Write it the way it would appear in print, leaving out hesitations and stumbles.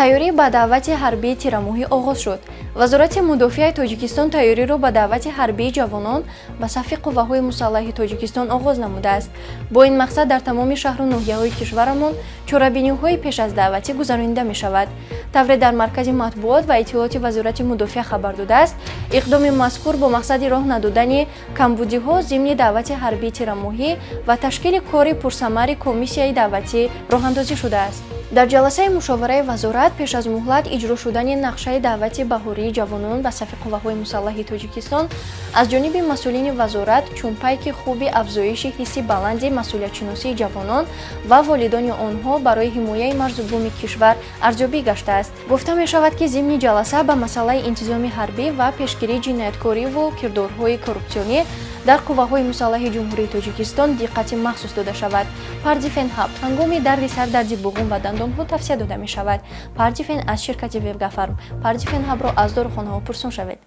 Тайёрӣ ба даъвати ҳарбии тирамоҳӣ оғоз шуд. Вазорати мудофиаи Тоҷикистон тайёриро ба даъвати ҳарбии ҷавонон ба сафи қувваҳои мусаллаҳи Тоҷикистон оғоз намудааст. Бо ин мақсад дар тамоми шаҳру ноҳияҳои кишварамон чорабиниҳои пеш аз даъватӣ гузаронида мешавад. Тавре дар маркази матбуот ва иттилооти Вазорати мудофиа хабар додааст, иқдоми мазкур бо мақсади роҳ надодани камбудиҳо зимни даъвати ҳарбии тирамоҳӣ ва ташкили кори пурсамари комиссияи даъватӣ роҳандозӣ шудааст. Дар ҷаласаи мушовараи вазорат пеш аз муҳлат иҷро шудани нақшаи даъвати баҳории ҷавонон ба сафи қувваҳои мусаллаҳи Тоҷикистон аз ҷониби масъулини вазорат, чун пайки хуби афзоиши ҳисси баланди масъулиятшиносии ҷавонон ва волидони онҳо барои ҳимояи марзу буми кишвар арзёбӣ гаштааст. Гуфта мешавад, ки зимни ҷаласа ба масъалаи интизоми ҳарбӣ ва пешгирии ҷинояткориву кирдорҳои коррупсионӣ дар қувваҳои мусаллаҳи Ҷумҳурии Тоҷикистон диққати махсус дода шавад. Пардифен Ҳаб ҳангоми дарди сар, дарди буғум ва дандонҳо тавсия дода мешавад. Пардифен аз ширкати Вевгафарм. Пардифен Ҳабро аз дорухонаҳо пурсон шавед.